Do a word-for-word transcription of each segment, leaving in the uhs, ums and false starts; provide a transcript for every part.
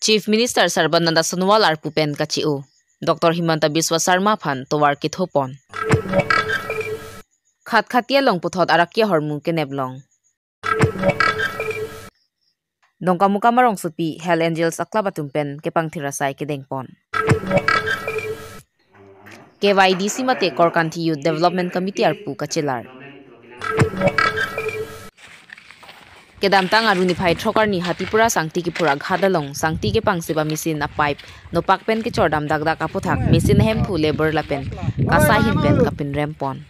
Chief Minister Sarbananda Sonowal arpu pen kache-o. Doctor Himanta Biswa Sarma aphan tovar kethopon. Khatkhati along puthot arak ahormu kenep long. Dongkamukam arongsopi Hells Angels a-club atum pen kepangthir asai kedengpon. K Y D C mate Korkanthi Youth Development Committee arpu kachelar. Kedamtang Aru niphai throk arni Hatipura Sangti Kiphur aghat along sangti kepangsip a-machine a-pipe nopak pen kechordam dakdak aputhak machine ahemphu labour lapen KASA ahin pen kapinrempon.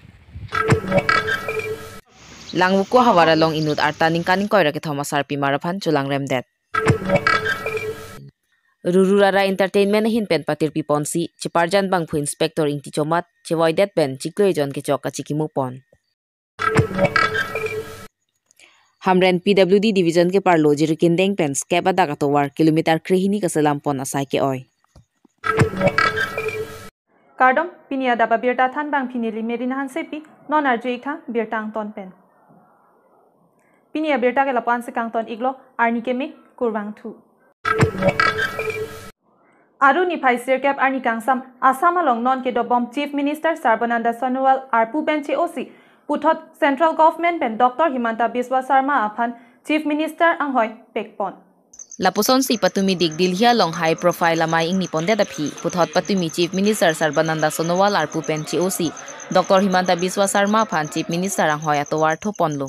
Langvoku ahavar along inut arta ningkan ingkoi ra kethom asarpimar aphan cholangremdet. Ruru Rara Entertainment ahin pen patirpiponsi cheparjan abangphu Inspector Ingti Chomat chevoidet pen chiklo ejon kechok kachikimupon. Hamren P W D Division keparlo Jirikindeng pen skep adak atovar kilometer krehini kaselampon asai ke-oi. Kardom, pini adap abirta thanbangphi neli Merina Hansepi, non arju-ik tha birta angton pen. Pini abirta ke lapu-ansi kangton-iklo, arni keme, kurvangthu. Aru niphai sirkep arni kangsam, Assam along non kedobom Chief Minister Sarbananda Sonowal arpu pen che-osi, puthot Central Government pen Doctor Himanta Biswa Sarma aphan Chief Minister anghoi pekpon. Lapusonsi patumi dik Delhi along high profile amei ingnipondet aphi, puthot patumi Chief Minister Sarbananda Sonowal arpu pen che-osi, Doctor Himanta Biswa Sarma aphan Chief Minister anghoi atovar thoponlo.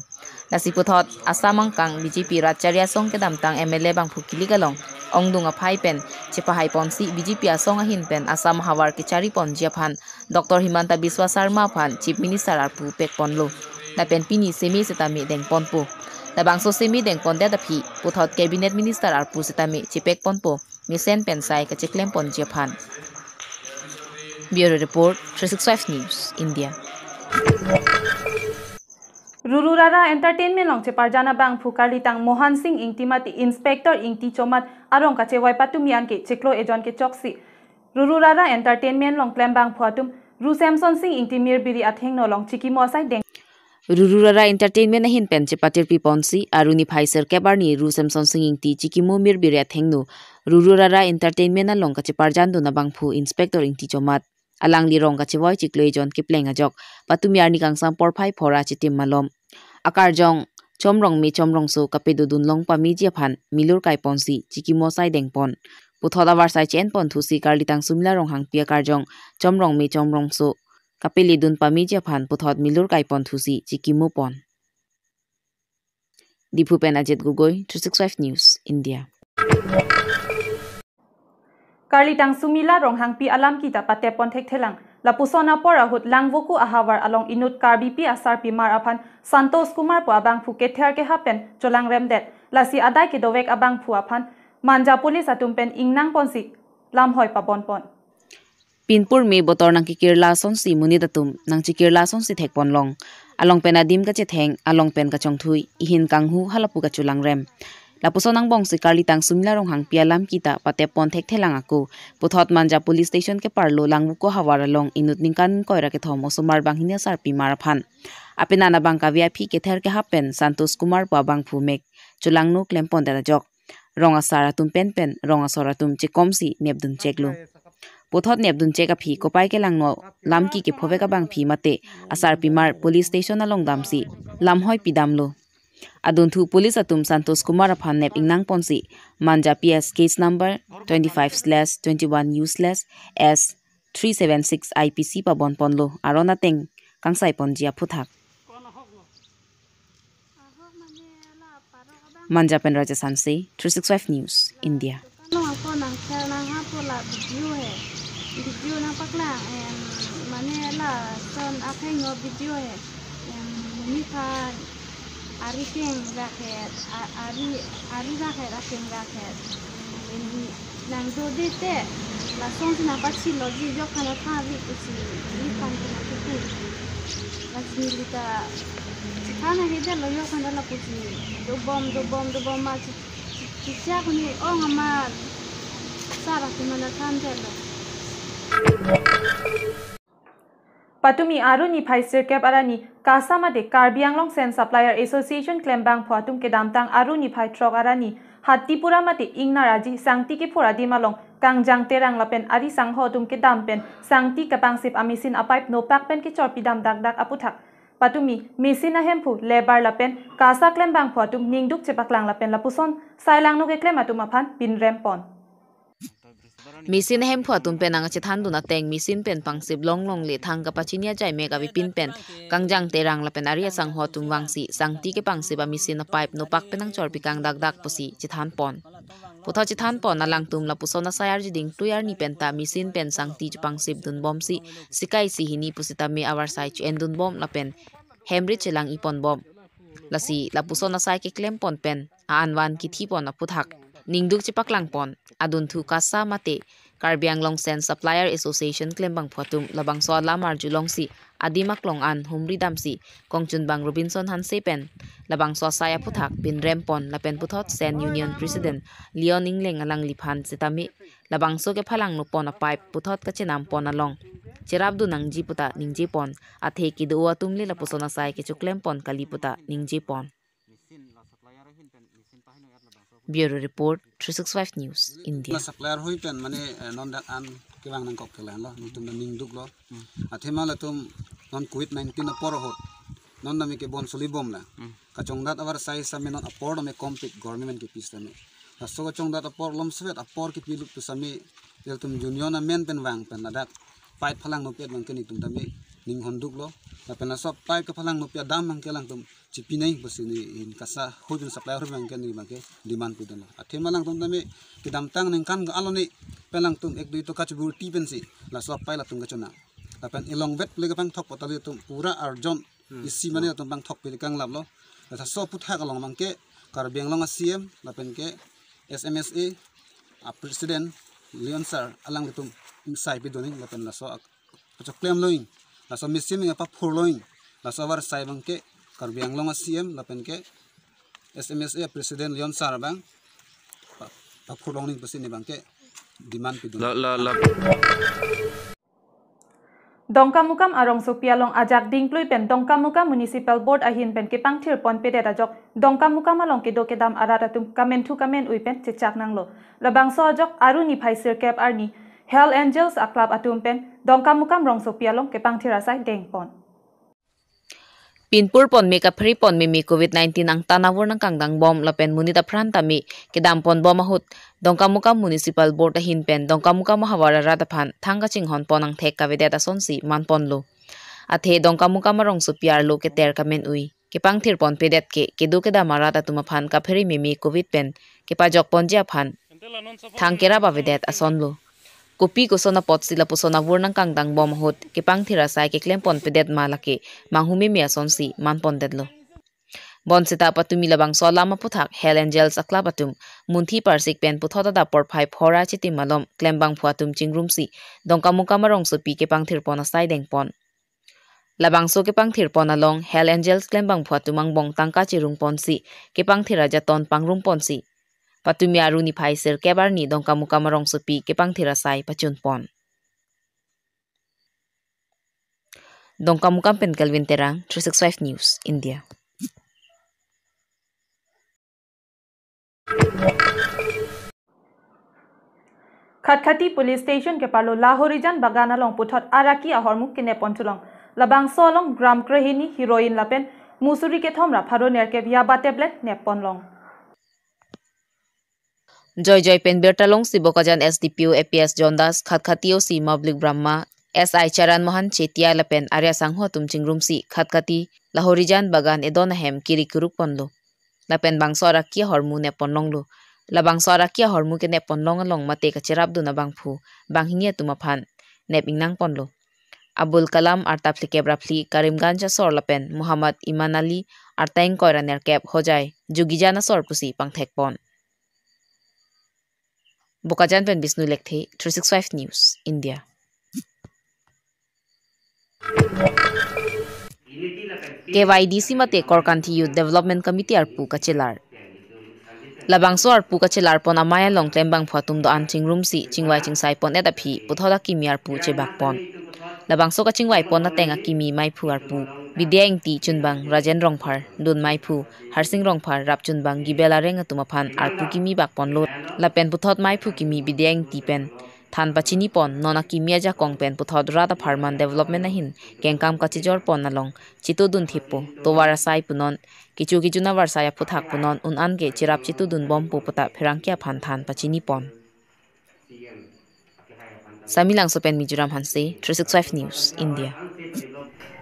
Lasi puthot Assam angkang B J P rat chari asong kedamtang M L A abangphu kilik along ongdung aphai pen chepahaiponsi B J P asong ahin pen Assam ahavar kechariponji aphan Doctor Himanta Biswa Sarma aphan Chief Minister arpu pekponlo. Lapen pini seme setame dengponpo. Labangso seme dengpondet aphi, puthot Cabinet Minister arpu setame chepekponpo, mesen pen sai kacheklemponji aphan. Bureau Report, three six five News, India. Ruru Rara Entertainment along cheparjan abangphu karlitang Mohan Singh Ingti mate Inspector Ingti Chomat arong kachevoi patumi anke chiklo ejon kechoksi Ruru Rara Entertainment along klembangphu atum Ru Semson Singh Ingti mirbiri athengno along chikimo asai deng. Ruru Rara Entertainment ahin pen chepatirpiponsi Aru niphai sirkep arni Ru Semson Singh Ingti chikimo mirbiri athengno Ruru Rara Entertainment along kacheparjandun abangphu Inspector Ingti Chomat alangli rong kachevoi chiklo ejon kepleng ajok patumi arni kangsam porphai phora chitim malom. Akarjong Chom Rongme Chom Rongso kapedodun long pameji aphan milur kaiponsi chikimo asai dengpon. Puthot avarsai che-enponthusi karlitang Sumila Ronghangpi akarjong Chom Rongme Chom Rongso kapeledun pameji aphan puthot milur kaiponthusi chikimopon. Diphu pen Ajit Gogoi, three six five News, India. Karlitang Sumila Ronghangpi alam kita pateppon thekthelang. Lapuson apor ahut Langvoku ahavar along inut Karbipi asarpimar aphan Santosh Kumar pu abangphu kether kehap pen cholangremdet. Lasi adai kedovek abangphu aphan Manja Police atum pen ingnangponsi lamhoi pabonpon. Pinpur me botor nangkekirla asonsi monit atum nangchekirla asonsi thekponlong. Along pen adim kachetheng, along pen kachongthui, ihin kanghu halapu kacholangrem. Lapuson angbongsi karlitang Sumila Ronghangpi alam kita pateppon thekthelang ako. Puthot Manja Police Station keparlo Langvoku ahavar along inut ningkan ingkoi ra kethom osomar banghini asarpimar aphan. Apenan abang kave aphi kether kehap pen Santosh Kumar pu abangphu mek cholangno klempondet ajok rong asar atum penpen rong asor atum chekomsi nepdun cheklo. Puthot nepdun chek aphi kopai kelangno lamki kephovek abangphi mate asarpimar police station along damsi lamhoi pidamlo. Adunthu police atum Santosh Kumar aphan nep ingnangponsi Manja P S case number twenty-five slash twenty-one U slash S three seven six I P C pabonponlo, aron ateng kangsaiponji aphuthak. Manja pen Rajesh Hanse, three six five News, India. Nang ako nang share nang hapo la video he. Video nang paklang, em, mane lason akheng no video he. Em, muni pha ari keng raket, a-, ari, ari raket, akeng raket. Em, nang dode te, lasonsi nang pachilo ji jok kana tha vi pusi, li pan kana tutu. Lasi neli ta, chikana ke jalo jok kana lapusi, dobom, dobom, dobom ma chi, chi, chi, chichak ni ong ama, sara kumana than jalo. Patumi Aru niphai sirkep arni, KASA mate Karbi Anglong Sand Supplier Association klembangphu atum kedamtang Aru niphai throk arni, Hatipura mate ingnar aji sangti kiphur adim along Kangjang Terang lapen ari sangho atum kedam pen sangti kepangsip a-machine a-pipe nopak pen kechorpidam dakdak aputhak patumi machine ahemphu, labour lapen kasa klembangphu atum ningduk chepaklang lapen lapuson sai langno keklem atum aphan pinrem pon. Machine ahemphu atum pen nangchethandun ateng machine pen pangsip longlongle thang kapachini ajai mek avepin pen Kangjang Terang lapen ari asangho atum vangsi sangti kepangsip a-machine a-pipe nopak pen nangchorpikang dakdak pusi chethan pon. Puthot chethan pon alangtum lapuson asai arjiding tui arni penta machine pen sangti chepangsip dunbomsi sikai si hini pusitame avarsai che-endunbom lapen hemrit chelang-iponbom. Lasi lapuson asai keklem pon pen a-anvan kithi pon aputhak ningduk chepaklang pon adunthu kasa mate Karbi Anglong Sand Supplier Association klembangphu atum labangso alam arjulongsi adim aklong an humri damsi kongchunbang Robinson Hanse pen labangso asai aputhak pinrem pon lapen puthot Sand Union President Leon Engleng alangliphan sitame labangso kephalangno pon a-pipe puthot kachenam pon along cherapdun nangji puta ningje pon, athe kedo atum le lapuson asai kechoklem pon kali puta ningje pon. Bureau Report, three six five News, India. La supplier hoi pen mane, eh, non dak an kevang nangkok kelang lo, nelitum ningduk lo. Athema latum non covid nineteen apor ahut non nami ke bon suli bom la. Kachongdat avarsai same non apor nami kompik government kepi same. Laso kachongdat apor lom svet apor kepi lut tu same, latum union amen pen vang pen ladak pipe phalangno pet abangke nelitum tame ninghonduk lo. Lapen laso pipe kephalangno pet adam abangke alangtum chipinai pusi neli in kasa hoi pen supplier hoi abangke neli abangke demand pidun lo. Athema alangtum tame kedamtang ningkan ke alone pen alangtum ek dui toka chibur ti pensi laso pipe latum kachona. Lapen elong vet pule kepangthok potali atum pura arjon isi mane atum pangthok pile kanglap lo. Laso aputhak along abangke Karbi Anglong a-C M lapen ke S M S A a-president Leon sir alanglitum sai pidun lapen laso ak-, pachoklem lo, laso machine nge paphur lo, laso avarsai abangke Karbi Anglong a-C M lapen ke S M S A president Leon sir abang pa-, paphur long ning pusi neli abangke demand pidun. La, la, la. Dongkamukam arongsopi along ajak dingklui pen Dongkamukam Municipal Board ahin pen kepangthir ponpedet ajok Dongkamukam along kedo kedam arat atum kamenthu kamen-ui pen chechak nanglo. Labangso ajok Aru niphai sirkep arni Hell Angels a-club atum pen Dongkamukam rongsopi along kepangthir asai dengpon. Pinpur pon me kaphere pon meme covid nineteen angtan avur nangkangdang bom lapen monit apran tame kedam pon bom ahut Dongkamukam Municipal Board ahin pen Dongkamukam ahavar arat aphan thang kachinghon pon angthek kavedet asonsi man ponlo. Athe Dongkamukam arongsopi arlo keter kamen-ui kepangthir ponpedet ke kedo kedam arat atum aphan kaphere meme covid pen kepajok ponji aphan thang kerap avedet asonlo. Kopi koson apotsi lapuson avur nangkangdang bom ahut kepangthir asai keklem ponpedet ma lake manghu meme asonsi man pondetlo. Bonseta patumi labangso alam aputhak Hell Angels a-club atum munthi parsik pen puthot adap porphai phora chitim alom klembangphu atum chingrumsi Dongkamukam arongsopi kepangthir pon asai dengpon. Labangso kepangthir pon along Hell Angels klembangphu atum angbong tangka chirung ponsi kepangthir ajaton pangrum ponsi patumi Aru niphai sirkep arni Dongkamukam arongsopi kepangthir asai pachun pon. Dongkamukam pen Kelvin Terang, three six five News, India. Khatkhati Police Station keparlo Lahorijan Bagan along puthot araki ahormu kenep pon thulong. Labangso along gram krehini heroin lapen musuri kethom ra pharo nerkep yaba tablet nep pon long. Joy joy pen birta longsi Bokajan S D P O A P S John Das, Khatkhati O C Mablik Brahma, S I Charan Mohan Chetia lapen ari asangho atum chingrumsi Khatkhati Lahorijan Bagan edon ahem kiri kuruk ponlo. Lapen bangso araki ahormu nep pon longlo. Labangso araki ahormu kenep pon long along mate kacherapdun abangphu banghini atum aphan nep ingnang ponlo. Abul Kalam arta phlikep ra phli Karimganj asor lapen Muhammad Iman Ali arta ingkoi ra nerkep Hojai Jogijan asor pusi pangthek pon. Bokajan pen Bisnu Lekthe, three six five News, India. K Y D C mate Korkanthi Youth Development Committee arpu kachelar. Labangso arpu kachelar pon amei along klembangphu atum do-an chingrumsi chingvai chingsai pon-et aphi puthot akimi arpu chebak pon. Labangso kachingvai pon ateng akimi meiphu arpu Bidya Ingti chunbang Rajen Rongphar, Dun Maiphu, Harsing Rongphar rap chunbang Gibel Areng atum aphan arpu kimi bak ponlo. Lapen puthot maiphu kimi Bidya Ingti pen than pachini pon, non akimi ajakong pen puthot rat apharman development ahin kengkam kachijor pon along chitudun thippo. Tovar asai punon, kecho kejun avarsai aphuthak punon, un-an ke chirap chitudun bompo puta pherangke aphan than pachini pon. Samelangso pen Mizoram Hanse, three six five News, India.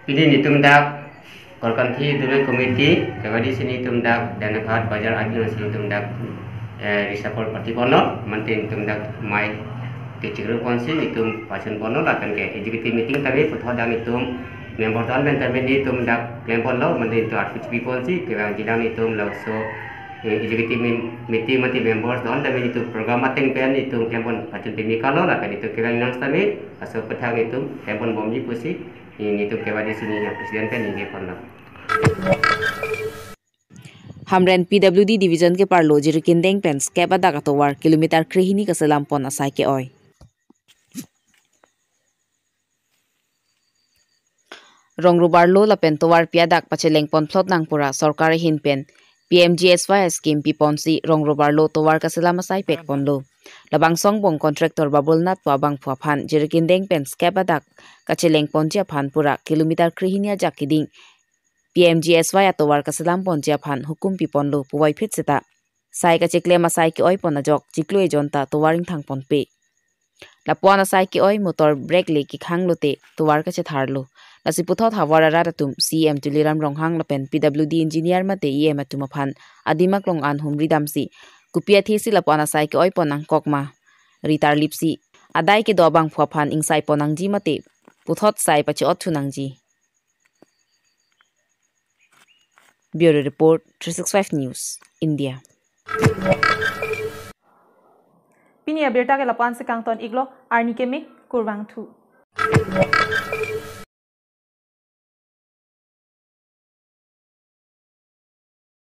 Pini netum dak Korkanthi Development Committee, kevadisi netum dak Dhanaghat Bazar Avenue si netum dak, eh, risapor party ponlo, mate netum dak mai kechingru ponsi netum pachun ponlo, lapen ke executive meeting tame puthot dak netum member ton pen tame netum dak klem ponlo, mate netum arpu chipi ponsi, kevang jilang netum laso, eh, executive mem-, meeting mate members don tame netum program ateng pen netum klem pon pachun pemikalo, lapen netum kevang nang tame, laso aphuthak netum klem pon bomji pusi, eh, netum kevadisi ni president pen ningje ponlo. Hamren P W D Division keparlo Jirikindeng pen Skep adak atovar kilometer krehini kaselam pon asai ke-oi. Rong robar lo lapen tovarpi adak pacheleng pon phlot nang pura sorkar ahin pen P M G S Y scheme pi ponsi rong robar lo tovar kaselam asai pek ponlo. Labangso angbong contractor Babulnath pu abangphu aphan Jirikindeng pen Skep adak kacheleng ponji aphan pura kilometer krehini ajak keding P M G S Y atovar kaselam ponji aphan hukum pi ponlo puvoiphit seta sai kacheklem asai ke-oi pon ajok chiklo ejon ta tovar ingthang ponpe. Lapu-an asai ke-oi motor brake le kekhang lote tovar kachetharlo. Lasi puthot havar arat atum C E M Tuliram Ronghang lapen P W D engineer mate E M atum aphan adim aklong an humri damsi kopi athesi lapu-an asai ke-oi pon nangkok ma ri tarlipsi adai kedo abangphu aphan ingsai pon nangji mate puthot sai pache-ot thu nangji. Bureau Report, three six five News, India. Pini abirta ke lapu-an si kangton iklo, arni keme, kurvangthu.